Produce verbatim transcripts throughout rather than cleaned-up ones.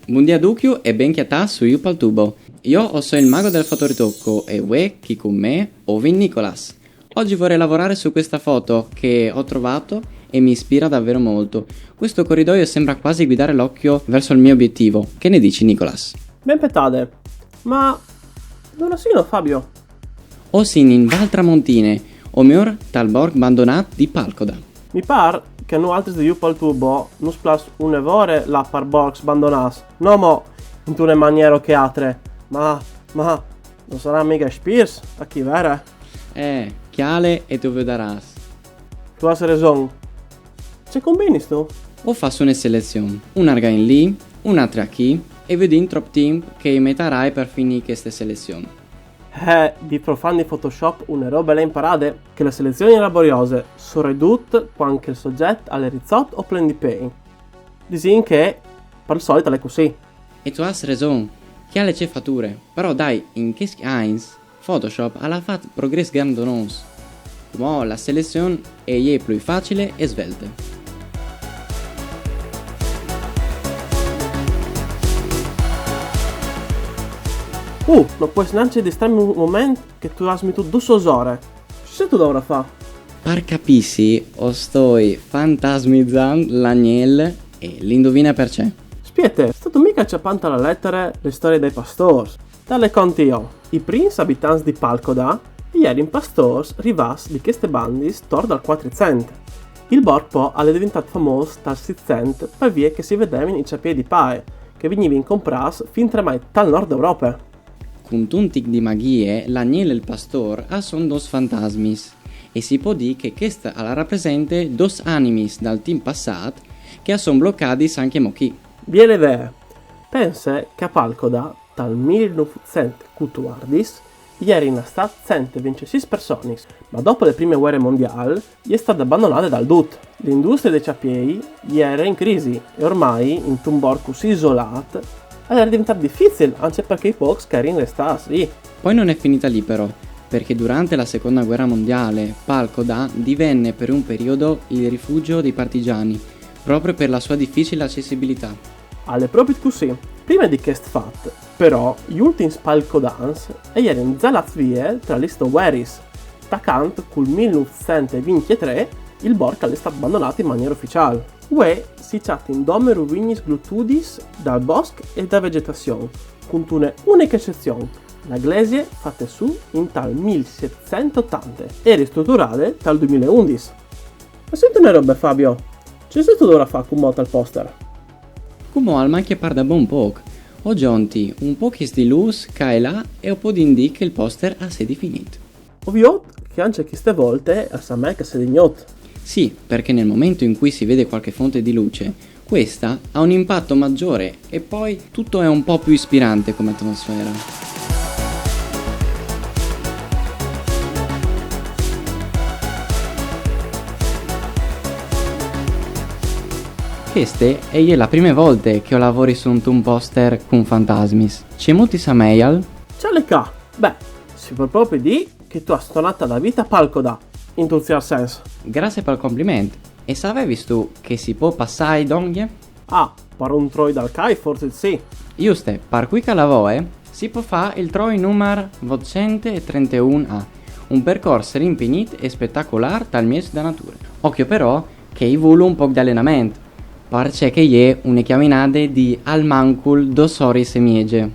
Bundì a ducj e ben cjatâts su YoupalTubo. Jo o soi il mago del fotoritocco e vuê chi cun me o vin Nicolas. Oggi vorrei lavorare su questa foto che ho trovato e mi ispira davvero molto. Questo corridoio sembra quasi guidare l'occhio verso il mio obiettivo. Che ne dici, Nicolas? Ben petade. Ma dulà sino, Fabio? O sin in Val Tramontine, o miôr tal borc bandonât di Palcoda. Mi pâr che a nualtris di YoupalTubo nus plâs une vore lâ par borcs bandonâts, no mo intune maniere o chê altre, ma, ma, no sarà miga i spirts, achì, vere? Eh, cjale e tu vedarâs. Tu âs reson. Ce combinistu? O fâs une selezion, une arghe in li, une altre achì, e viodìn trop timp che i metarai par finî cheste selezion. Eh, di profan di Photoshop une robe le ai imparade, che la selezion e je laboriose, soredut cuant che il sogjet al è riçot o plen di pei. Disìn che, par il solit, al è cussì. E tu âs reson, cjale ce fature, però dai, in chescj agns Photoshop al à fat progrès grandonons. Cumò la selezion e je plui facile e svelte. Uh, no pues nancje distrâmi un moment che tu âs metût dusôs ore. Ce sêstu daûr a fâ? Par capîsi, o stoi fantasmizant l'agnel e l'induvine parcè. Spiete, sêstu miga cjapant a la letare la storie dai pastôrs? Te le conti jo. I prins abitants di Palcoda a jerin pastôrs rivâts di chestis bandis tor dal Cuatricent. Il borc po al è devintât famôs tal Sîscent par vie che si vedevin i cjapiei di paie, che a vignivin comprâts fintremai tal nord Europe. Cuntun tic di magjie, l'agnel e il pastôr a son dôs fantasmis, e si pò dî che cheste al rapresente dôs animis dal timp passât che a son blocadis ancjemò chi. Biele idee. Pense che a Palcoda, tal mil nûfcent cutuardis, a jerin a stâ cent e vincjesîs personis, ma dopo la prime vuere mondiâl e je stade bandonade dal dut. La industrie dai cjapiei e jere in crisi e ormai, intun borc cussì isolât, al jere devintât dificil ancje par chei pôcs che a jerin restâts li. Poi non è finita lì però, perché durante la seconda guerra mondiale Palcoda divenne per un periodo il rifugio dei partigiani, proprio per la sua difficile accessibilità. Al è propit cussì. Prime di chest fat, però, i ultins palcodans a jerin za lâts vie tra lis dôs vueris. Tacant cul mil nûfcent e vincjetrê, il borc al è stât bandonât in maniere uficiâl. Vuê si cjatin dome ruvignis glutudis dal bosc e da vegjetazion, cuntune uniche ecezion, la glesie fate sù intal mil sietcent e otante e ristruturade tal doi mil e undis. Ma sint une robe, Fabio, ce sêstu daûr a fâ cumò tal poster? Cumò al mancje pardabon pôc. O zonti un pocjis di lûs ca e là e o podìn dî che il poster al sedi finît. O viôt che ancje cheste volte al somee che al sedi gnot. Sì, perché nel momento in cui si vede qualche fonte di luce, questa ha un impatto maggiore e poi tutto è un po' più ispirante come atmosfera. Cheste e je la prime volte che o lavori su un poster cun fantasmis. Cemût ti someial? Cjale ca! Beh, si pues propit dî che tu âs tornât a dâ vite a Palcoda, intun ciert sens. Graciis pal compliment. E savevistu che si pò passâi dongje? Ah, par un troi dal cai forsit sì. Juste, par cui che al vûl, si pò fâ il troi numar votcent e trenteun A, un percors rimpinît e spetacolâr tal mieç de nature. Ocjo però che i vûl un pôc di alenament, parcè che e je une cjaminade di almancul dôs oris e mieze.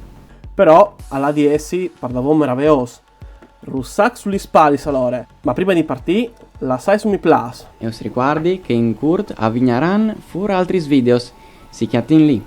Però al à di jessi pardabon maraveôs. Russac su lis spalis alore. Ma prime di partî, lassait un mi plâs. E us ricuardi che in curt a vignaran fûr altris videos. Si cjatin li.